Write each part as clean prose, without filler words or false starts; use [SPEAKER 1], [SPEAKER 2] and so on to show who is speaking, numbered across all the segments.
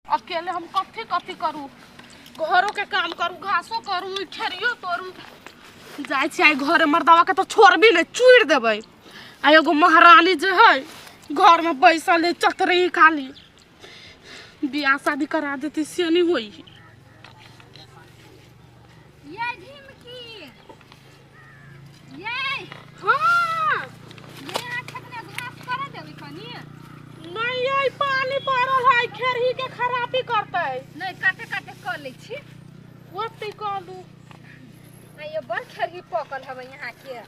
[SPEAKER 1] अकेले हम कथी कथी करू घरो के काम करू घासो करू खेरियो तोड़ू जाइ छी आइ घरे मर्दावा के तो छोड़बी नहीं चूड़ देबै आ एगो महारानी जे है घर में बैसल है चतरी खाली बियाह शादी करा देती से नहीं होई
[SPEAKER 2] ये झिमकी ये
[SPEAKER 1] हाँ
[SPEAKER 2] ये यहाँ खेत में घास कर देबै कनी
[SPEAKER 1] नहीं ये पानी पड़ल है खेरही के खराबी करतै
[SPEAKER 2] नहीं काटे काटे कर लै छी
[SPEAKER 1] ओते कहलू
[SPEAKER 2] आ ये बड़ खेरही पकल हवे यहाँ के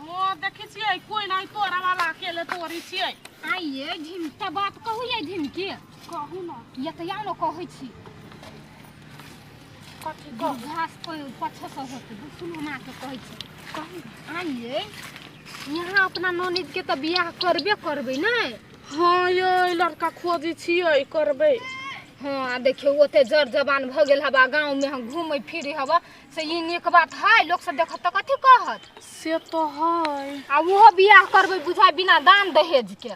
[SPEAKER 1] हाँ देखै छियै कोई नहीं तोड़ा वाला अकेले तोड़ी छियै
[SPEAKER 2] आ ये झिमटा बात कहू ये झिमकी
[SPEAKER 1] कहू ना
[SPEAKER 2] ये तऽ या ने कहै छी
[SPEAKER 1] कथी कहू
[SPEAKER 2] घास कोई पछो से होते सुनू हम अहाँके कहै छी
[SPEAKER 1] कहू
[SPEAKER 2] आइए यहाँ अपना ननद के तऽ बियाह करबे करबै ने
[SPEAKER 1] हाँ ये लड़का खोजै छियै करबै
[SPEAKER 2] हाँ आ देखियौ ओते जर जवान भऽ गेल हवा गाँवमे हम घूमै फिरै हवा से ई नीक बात है लोक सब देखत तऽ कथी कहत
[SPEAKER 1] से तो है
[SPEAKER 2] आ ओहो बियाह करबै बुझाय बिना दान दहेज के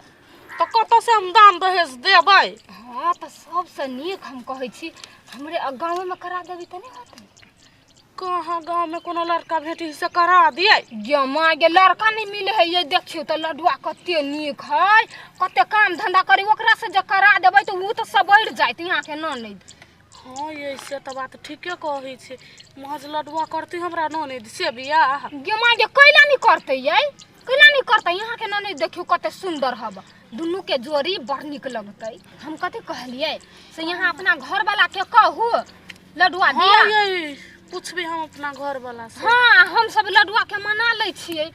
[SPEAKER 1] तऽ कतऽ से हम दान दहेज देबै
[SPEAKER 2] हाँ तऽ सबसँ नीक हम कहै छी हमरे गाँवेमे करा देबै तऽ नहि होतै
[SPEAKER 1] कहाँ गाँवमे कोनो लड़का भेटी से करा दियै
[SPEAKER 2] गे माँ गे लड़का नहि मिले है ये देखियौ तऽ लडुआ कते नीक है कते काम धंधा करी ओकरा से जे करा देबै तऽ ओ तऽ सबरि जाइत यहाँके ननद
[SPEAKER 1] हाँ ये से तऽ बात ठीके कहै छै महज लडुआ करती हमरा ननद से बियाह
[SPEAKER 2] गे माँ गे कैला नहि करतै यै कैला नहि करतै यहाँके ननद देखियौ कते सुन्दर हब दुनूके जोड़ी बड़ नीक लगतै हम कथी कहलियै से यहाँ अपना घरवाला के कहू लडुआ दिया
[SPEAKER 1] हाँ ये पूछबी हम अपना घर वाला से
[SPEAKER 2] हाँ हम सब लडुआ के मना लै छियै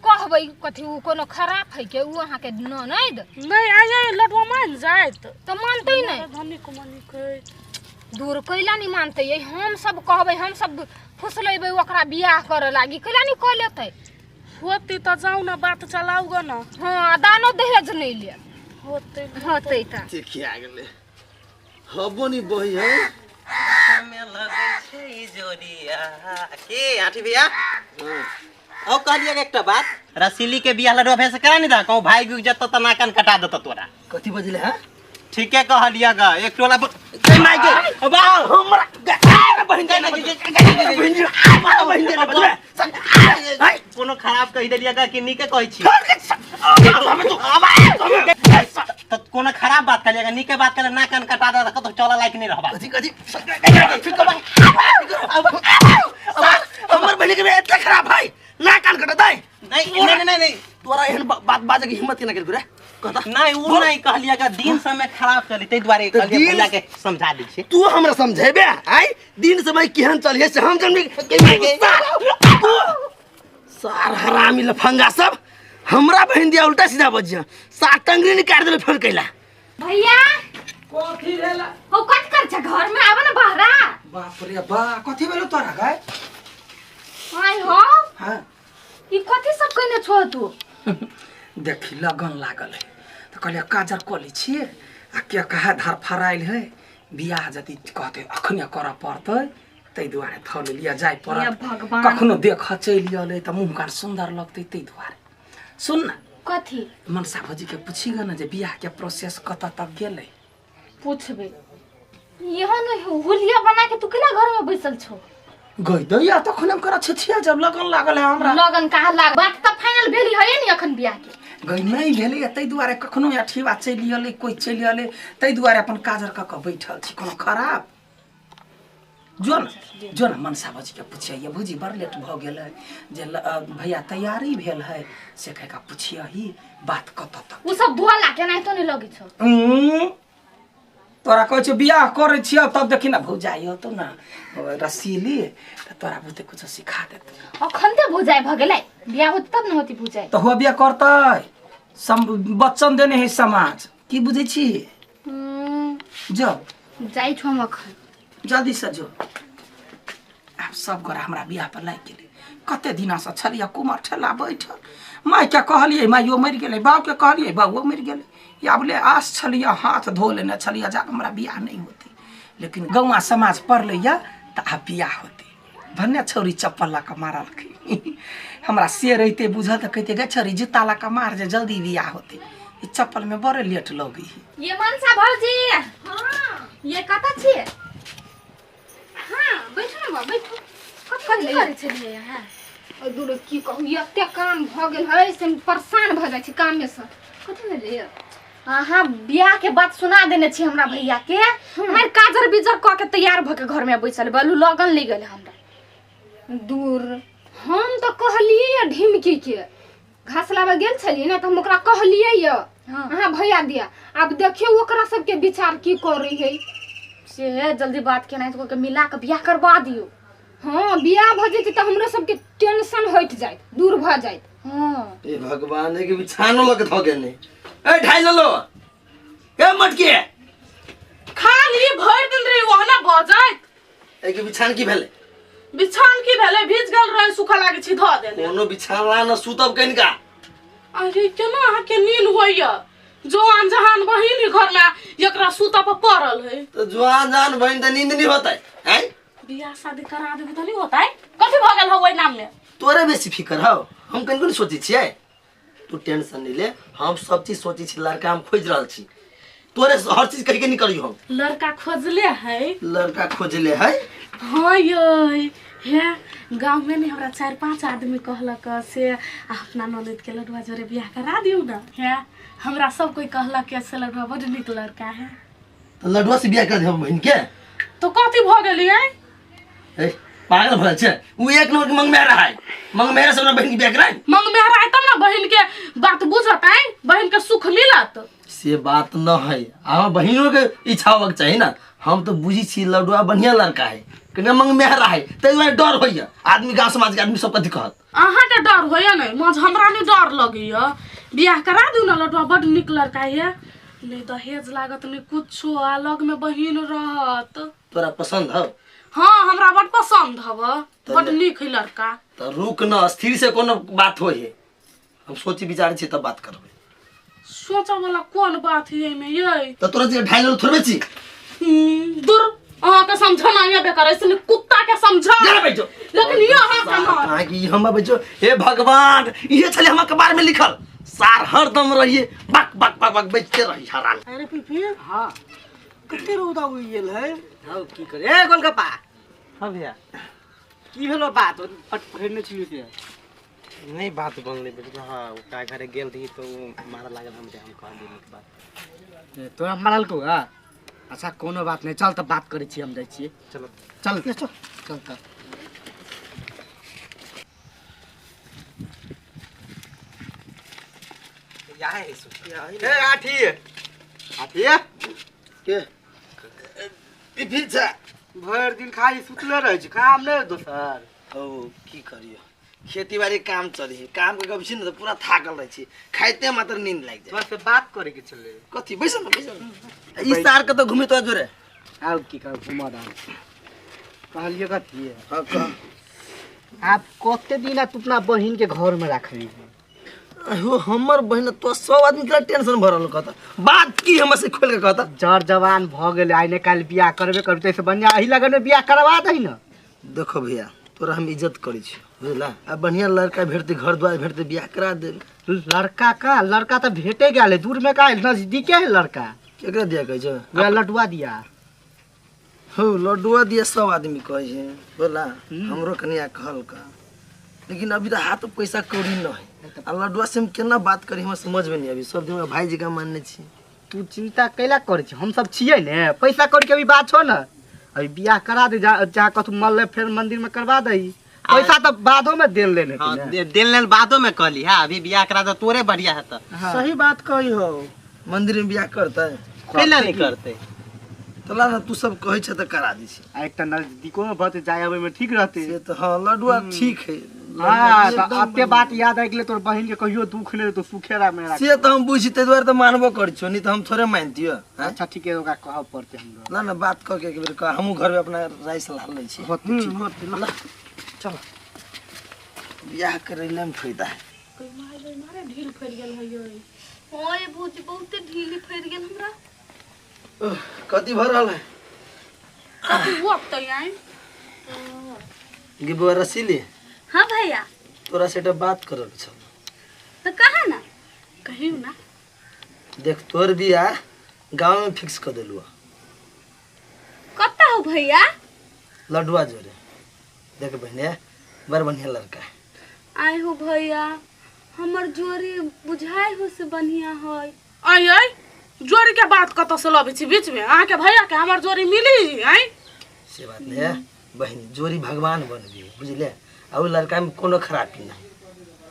[SPEAKER 2] कहबै कथी उ कोनो खराब है के उ अहाँके ननद
[SPEAKER 1] नहीं आइ लडुआ मान जाइत
[SPEAKER 2] तऽ मानतै नहि
[SPEAKER 1] धनिक मनिक है
[SPEAKER 2] दूर कैला नहि मानतै यै हम सब कहबै हम सब फुसलेबै ओकरा बियाह करऽ लागी कैला नहि कऽ लेतै
[SPEAKER 1] होती तऽ जाउ ने बात चलाउ ग ने
[SPEAKER 2] हाँ दानो दहेज नहि ले
[SPEAKER 1] होते
[SPEAKER 2] होतै तऽ
[SPEAKER 3] देखिया गेलै हबो नि बही है
[SPEAKER 4] में लगै छै जोड़िया के आठी भैया ओ कहलिए एकटा बात रसीली के बियाह लडुआ भैया से करा नहीं दा कहूँ भाई गुज जत त नाकन कटा देत तोरा
[SPEAKER 3] कथी बजले है
[SPEAKER 4] ठीके कहलिए ग एक टोला पर गई माय गे अब आओ
[SPEAKER 3] हमरा अरे बहिन के बहिन जी बहिन के बजले हाय
[SPEAKER 4] कोनो खराब कहि देलिए ग कि नीके कहै छी त कोनो खराब बात कहलिए ग नीके बात कहले नाकन कटा दे कतौ चला लायक नहीं रहबा
[SPEAKER 3] कथी कथी हमर बहिन के एतना खराब भाई ना कान कटत है
[SPEAKER 4] नहीं नहीं नहीं नहीं
[SPEAKER 3] तोरा एहन बात बाजे के हिम्मत केना केलको रे कहता
[SPEAKER 4] नहीं उ नहीं कहलिए ग दिन समय खराब चली ताहि दुआरे
[SPEAKER 3] तऽ
[SPEAKER 4] कहलिए
[SPEAKER 3] दिन-
[SPEAKER 4] भैया के समझा दै छी
[SPEAKER 3] तू हमरा समझेबे आय दिन समय केहन चलिए से हम जानबे सार हरामी लफंगा सब हमरा बहिन दिया उल्टा सीधा बजिया सात टंगरी निकाल देले फेर कैला
[SPEAKER 2] भैया
[SPEAKER 5] कथी भेला
[SPEAKER 2] हो कथी कर छ घर में आवा ना बहरा
[SPEAKER 5] बाप रे बा कथी भेलो तोरा गाय
[SPEAKER 2] आय हो
[SPEAKER 5] हाँ
[SPEAKER 2] ई कथी सब कइने छो तू
[SPEAKER 5] देखी लगन लागल है तऽ कहलियै काजर कऽ लै छियै आ के कहा धर फरायल है बियाह जदि कहतै अखने करऽ पड़तै ताहि दुआरे धऽ लेलियै जाय
[SPEAKER 2] हे
[SPEAKER 5] पड़त
[SPEAKER 2] भगवान।
[SPEAKER 5] कखनो देखऽ चलि अयलै तऽ मुँह कान सुन्दर लगतै ताहि दुआरे सुन ने
[SPEAKER 2] कथी
[SPEAKER 5] मनसा भौजीके पूछी ग ने जे बियाहके प्रोसेस कतऽ तक गेलै
[SPEAKER 2] पूछबे इहो नहीं हुलिया बना के तू केना घर में बैसल छो
[SPEAKER 5] गई दैया तखन हम करा छिछिया जब लगन लागल है हमरा
[SPEAKER 2] लगन कहाँ लाग बात तऽ फाइनल भेली है ने अखन बियाह के
[SPEAKER 5] गई नहीं भेलै ताहि दुआरे कखनो अठीवा चलि अयलै कोइ चलि अयलै ताहि दुआरे अपन काजर कऽ कऽ बैठल छी कोनो खराब जो न जो न मनसा भौजीके पुछिए भौजी बड़ लेट भऽ गेलै जे भैया तैयारी भेल है से कहि कऽ पुछियही बात कतऽ तक
[SPEAKER 2] उ सब धोला केनाहितो नहीं लगै छौ
[SPEAKER 5] तोरा कहै छियौ बियाह करै छियौ तब देखी ने भौजाइ होतौ ने रसीली तऽ तोरा बुते कुछो सिखा देतौ
[SPEAKER 2] अखन ते भुजाइ भऽ गेलै बियाह होतै तब ने होती भुजाइ
[SPEAKER 5] तऽ हो बियाह करतै बच्चन देने है समाज की बुझै छी जो
[SPEAKER 2] जाइ छौ हम अखन
[SPEAKER 5] जल्दी से जो आब सब गोरा हमरा बियाह पर लागि गेलै कते दिनासँ छलियै कुमर ठेला बैठल मायके कहलियै माइयो मरि गेलै बाबके कहलियै बाबुओ मरि गेलै आब ले आस छलियै हाथ धो लेने छलियै जाब हमरा बियाह नहि होतै लेकिन गौआ समाज पढ़लैया तऽ आब बियाह होतै भन्ने छौरी चप्पल लऽ कऽ मारलखिन हमरा से रहिते बुझल तऽ कहिते गे छरी जूता लऽ कऽ मार जे जल्दी बियाह होते। ई चप्पल में बड़े लेट लगै है।
[SPEAKER 2] ये मनसा भौजी, ये कतऽ छियै? हाँ बैठू ने बा, बैठू। कथी करै छलियै अहाँ? दूर की कहू, एते काम भऽ गेल है से हम परेशान भऽ जाइ छी कामे से। कथी भेलै?
[SPEAKER 1] अहाँ बियाह के बात सुना देने छी हमरा भैया के। मार काजर बिजर कऽ के तैयार भऽ के घर में बैसल बलू लगन ले गेल हमरा।
[SPEAKER 2] दूर हम तऽ कहलियै ढिमकी के, घास लाबऽ गेल छलियै ने तऽ हम ओकरा कहलियै यऽ अहाँ भैया दिया। आब देखियौ ओकरा सबके विचार की करै है।
[SPEAKER 1] से जल्दी बात केना के मिला के बियाह करवा दियौ।
[SPEAKER 2] हाँ बियाह भऽ जेतै तऽ हमरो सबके टेंशन हटि जायत, दूर भऽ जायत।
[SPEAKER 1] हाँ
[SPEAKER 3] ए भगवान के बिछानो लग धऽ गेल। ए ढाई लो ए मटके
[SPEAKER 1] खाली भरि दिन रही ओहना भऽ जायत।
[SPEAKER 3] ए के बिछान की भेलै?
[SPEAKER 1] बिछान की भेलै, भीज गेल रहे, सूखा लागे छी धऽ देने।
[SPEAKER 3] कोनो बिछान ला न सुतब कनिका।
[SPEAKER 1] अरे केना अहाँ के नींद होइया? जवान जहान बहिन घर में एकरा सुतऽ पर पड़ल है।
[SPEAKER 3] तो जवान जहान बहिन तऽ नींद नहीं होतै हैं?
[SPEAKER 1] बियाह शादी करा देबै तऽ नहीं होतै? कथी भऽ गेल हौ ओहि नाम में?
[SPEAKER 3] तोरे बेसी फिकर हौ, हम कनिको नहीं सोचै छियै। तू टेंशन नहीं ले, हम सब चीज सोचै छी। लड़का हम खोजि रहल छी, तोरे हर चीज कहि के निकलियो हम।
[SPEAKER 1] लड़का खोजले है?
[SPEAKER 3] लड़का खोजले है।
[SPEAKER 1] हाँ यै हे गाँव में ने हमरा 4-5 आदमी कहलक से अपना ननद के लडुआ जोरे बियाह करा दियौ ना। हे हमरा सब कोई कहलक से लडुआ बड नीक लड़का है।
[SPEAKER 3] तो लडुआ से बियाह कर देब बहिन के?
[SPEAKER 1] तो कथी भऽ गेलियै?
[SPEAKER 3] ए पागल भऽ छै उ, एक नंबर के मंगमेहरा है। मंगमेहरा से अपना बहिन के बियाह कराय?
[SPEAKER 1] मंगमेहरा है तब ना बहिन के बात बुझत है, बहिन के सुख मिलत।
[SPEAKER 3] से बात न है, आ बहिनों के इच्छा होबक चाही ना। हम तो बुझी छी लडुआ बढ़िया लड़का है, कने मंगमेहरा है, ताहि दुआरे डर होइया। आदमी गांव समाज के आदमी सब कथी कहत?
[SPEAKER 1] अहाँ के डर होइया नहीं, मज हमरा नहीं डर लगैया। बियाह करा दियौ ना, लडुआ बड नीक लड़का है, नहीं दहेज लागत नहीं कुछो, आ लग में बहिन रहत।
[SPEAKER 3] तोरा पसंद हौ?
[SPEAKER 1] हाँ हमरा बड पसंद हव, बड नीक है लड़का।
[SPEAKER 3] तो रुक न, स्थिर से कोनो बात होइ है, हम सोची विचार छी तब बात करबै।
[SPEAKER 1] सोचा वाला कोन बात है एहिमे यै?
[SPEAKER 3] तो तोरा जे ढाई थोड़बे छी।
[SPEAKER 1] दूर अहाँ के समझना ये बेकार, इसलिए कुत्ता के समझा
[SPEAKER 3] जरा बैठो।
[SPEAKER 1] लेकिन ये अहाँ के न
[SPEAKER 3] अहाँ की हम बैठो। हे भगवान, ये छले हमरा कपार में लिखल सार हरदम रहिए बक बक बक बक बैठते रही हरान।
[SPEAKER 6] अरे पीपी
[SPEAKER 4] हां
[SPEAKER 6] कते रौदा उगि गेल है।
[SPEAKER 4] हौ की करे ए गोलगप्पा।
[SPEAKER 6] हां भैया
[SPEAKER 4] की भेलो बात पट फेरने छियै से?
[SPEAKER 6] नहीं
[SPEAKER 4] बात बनलै बुझल। हां ओकरा घरे गेल रही तो मार लागल हमरे, हम कह देली के बात।
[SPEAKER 6] तोरा मारल को? अच्छा कोनो बात नहीं, चल त बात करै छी, हम जाइ छी।
[SPEAKER 4] चलो
[SPEAKER 6] चल चल चल त।
[SPEAKER 4] या है सु ए आठी आठी
[SPEAKER 3] के पीपी छ
[SPEAKER 6] भरि दिन खाली सुतले रहै छी, काम नहीं दोसर।
[SPEAKER 3] ओ की करियो, खेती बाड़ी काम चली है, काम के गप छी न त पूरा थाकल रहै छी, खाइते मात्र नींद लागि जाय।
[SPEAKER 6] तोरा से बात करे के छलै।
[SPEAKER 3] कथी? बैसल न बैसल न। ई सार के त घुमे तो जोरे।
[SPEAKER 6] आउ की कहू घुमा दा। कहलियै कथी?
[SPEAKER 3] हां कह।
[SPEAKER 6] आप कते दिन तू अपना बहिन के घर में राखबी?
[SPEAKER 3] हो हमर बहिन तो सब आदमी के टेंशन भरल कहता। बात की हमर से खोल के कहता?
[SPEAKER 6] जर जवान भ गेलै, आइ ने काल्हि बियाह करबे करबे, तैसे बढ़िया एही लगन में बियाह करवा दही न।
[SPEAKER 3] देखो भैया तोरा हम इज्जत करै छी बुझला, आ बढ़िया लड़का भेटतै, घर द्वार भेटतै, बियाह करा देब।
[SPEAKER 6] लड़का का? लड़का तऽ भेटे गेल है, दूर में का है, नजदीके है लड़का।
[SPEAKER 3] केकरा दिया कहै छै?
[SPEAKER 6] वएह लडुआ दिया।
[SPEAKER 3] हो लडुआ दिया सब आदमी कहै छै बोला, हमरो कनिया कहलका, लेकिन अभी तऽ हाथ पैसा कौड़ी न है, आ लडुआ से हम केना बात करी हमरा समझ में नहीं अभी। सब दिन भाईजी का मानने छी।
[SPEAKER 6] तू चिंता कैला करै छी, हम सब छियै ने, पैसा कौड़ी के अभी बात छौ न, अभी बियाह करा दे, जा कथू मरले फेर मंदिर में करवा दही, पैसा तऽ बादो में देल लेने।
[SPEAKER 4] हां देल लेल बादो में कहली। हां अभी बियाह करा दे तोरे बढ़िया हेतै।
[SPEAKER 6] सही बात कही हो।
[SPEAKER 3] मंदिर में बियाह करतै?
[SPEAKER 4] कैला नहीं करतै?
[SPEAKER 3] तो ला तू सब कहै छ त करा दै छी।
[SPEAKER 6] आ एकटा नजदीको में भते जाय आबै में ठीक रहतै।
[SPEAKER 3] से त हां लडुआ ठीक है।
[SPEAKER 6] हां त अते बात याद आबि गेलै, तोर बहिन के कहियो दुख नहि देतौ, सुखेरा मेरा।
[SPEAKER 3] से त हम बुझी तै दुआरे त मानबो करै छियौ, नहीं त हम थोड़े मानतियौ।
[SPEAKER 6] अच्छा ठीक है, ओकरा कहब पड़तै हमरो।
[SPEAKER 3] ना ना बात क के एक बेर कह, हमहूँ घर में अपना राय सलाह लै छी।
[SPEAKER 6] होतै ठीक होतै, ला
[SPEAKER 3] चल बियाह करै ले में फायदा है।
[SPEAKER 1] मारे ढील फैल गेल है यै।
[SPEAKER 2] ओए भौजी बहुते ढील फैल गेल हमरा।
[SPEAKER 3] कथी भर रहल है?
[SPEAKER 1] कथी होतै आइ?
[SPEAKER 3] गे बौआ रसीली।
[SPEAKER 2] हां भैया।
[SPEAKER 3] तोरा से एकटा बात करऽ के छल।
[SPEAKER 7] तऽ कहा ना।
[SPEAKER 1] कहियो ना।
[SPEAKER 3] देख तोर बियाह गाँव में फिक्स कर देलू।
[SPEAKER 7] कत्ता हो भैया?
[SPEAKER 3] लडुआ जोरे। देख बहने बड़ बढ़िया लड़का है।
[SPEAKER 7] आय हो भैया, हमर जोड़ी बुझाय हो से बढ़िया है।
[SPEAKER 1] आई आई जोड़ी के बात कतऽ से लबै छी बीच में? अहाँ के भैया के हमर जोड़ी मिली आई?
[SPEAKER 3] से बात नहीं है बहन, जोड़ी भगवान बनबी बुझले। आ उ लड़का में कोनो खराबी नहीं,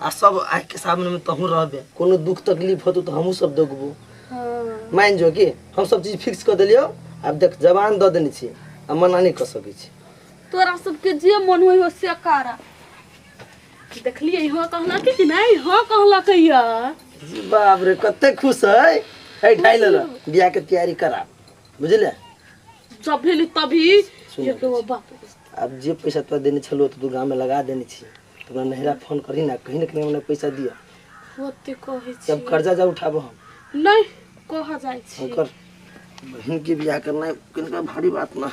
[SPEAKER 3] आ सब आँख के सामने में तहूँ रहबे, कोनो दुख तकलीफ होतो तो हमहूँ सब देखबो। मान जो कि हम सब चीज फिक्स कर देलियो। आब देख जबान दऽ देने छी आ मना नहीं कर सकै छी।
[SPEAKER 7] तोरा सबके जे मन होय हो से करा।
[SPEAKER 1] देखलियै हाँ कहलक कि नहीं? हाँ कहलक या।
[SPEAKER 3] जी बाप रे कते खुश है। है ढाई ले बियाह के तैयारी करा बुझले।
[SPEAKER 1] जब भेली तभी बाप।
[SPEAKER 3] अब जे पैसा तोरा देने छलो तो तू गाँव में लगा देने छी, तो हमरा नहिरा फोन करी ना कहीं ना कहीं हमरा पैसा दिया।
[SPEAKER 1] होते कहै छी
[SPEAKER 3] जब कर्जा जा उठाबो हम
[SPEAKER 1] नहीं कह जाइ छी।
[SPEAKER 3] कर बहन के बियाह करना किनका भारी बात ना।